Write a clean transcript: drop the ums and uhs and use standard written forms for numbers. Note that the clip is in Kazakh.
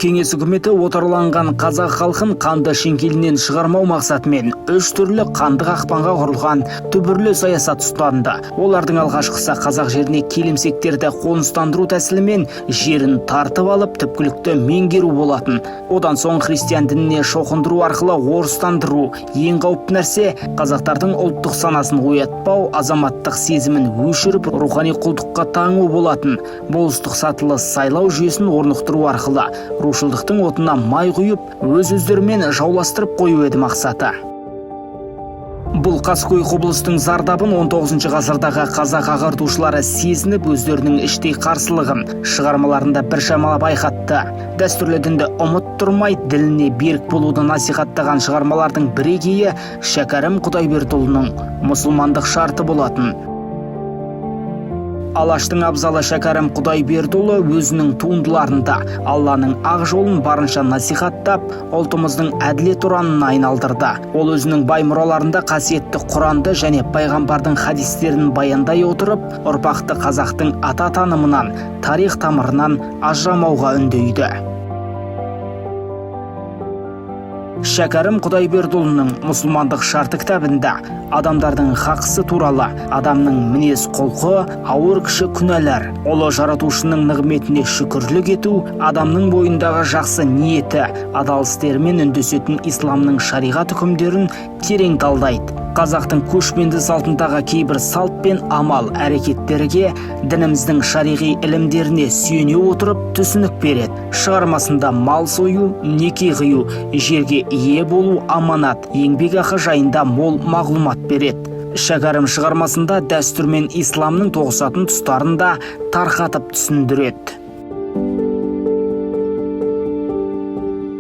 Кеңес үкіметі отарланған қазақ халқын қанды шеңгелінен шығармау мақсатымен үш түрлі қанды қақпанға құрылған түбірлі саясат ұстанды. Олардың алғашқысы қазақ жеріне келімсектерді қоныстандыру тәсілімен жерін тартып алып, түпкілікті меңгеру болатын. Одан соң христиан дініне шоқындыру арқылы орыстандыру. Ең қауіпті нәрсе – қазақтардың ұлттық санасын оятпау, азаматтық сезімін өшіріп, рухани құлдыққа таңу болатын. Болыстық сатылы сайлау жүйесін орнықтыру арқылы рушылдықтың отына май құйып, өз өздерімен жауластырып қою еді мақсаты. Бұл қаскөй құбылыстың зардабын 19 ғасырдағы қазақ ағартушылары сезініп, өздерінің іштей қарсылығын шығармаларында біршама байқатты. Дәстүрлі дінді ұмыттырмай, діліне берік болуды насихаттаған шығармалардың бірегейі Шәкәрім Құдайбердіұлының «Мұсылмандық шарты» болатын. Алаштың абзалы Шәкәрім Құдайбердіұлы өзінің туындыларында Алланың ақ жолын барынша насихаттап, ұлтымыздың әділет ұранына айналдырды. Ол өзінің бай мұраларында қасиетті Құранды және пайғамбардың хадистерін баяндай отырып, ұрпақты қазақтың ата танымынан, тарих тамырынан ажырамауға үндейді. Шәкәрім Құдайбердіұлының «Мұсылмандық шарты» кітабында адамдардың хақысы туралы, адамның мінез құлқы, ауыр кіші күнәлар, ұлы жаратушының нығметіне шүкірлік ету, адамның бойындағы жақсы ниеті, адал істерімен үндесетін исламның шариғат үкімдерін терең талдайды. Қазақтың көшпенді салтындағы кейбір салт пен амал әрекеттерге дініміздің шариғи ілімдеріне сүйене отырып түсінік береді. Шығармасында мал сою, неке қию, жерге ие болу, аманат, еңбек ақы жайында мол мағлұмат береді. Шәкәрім шығармасында дәстүр мен исламның тоғысатын тұстарын да тарқатып түсіндіреді.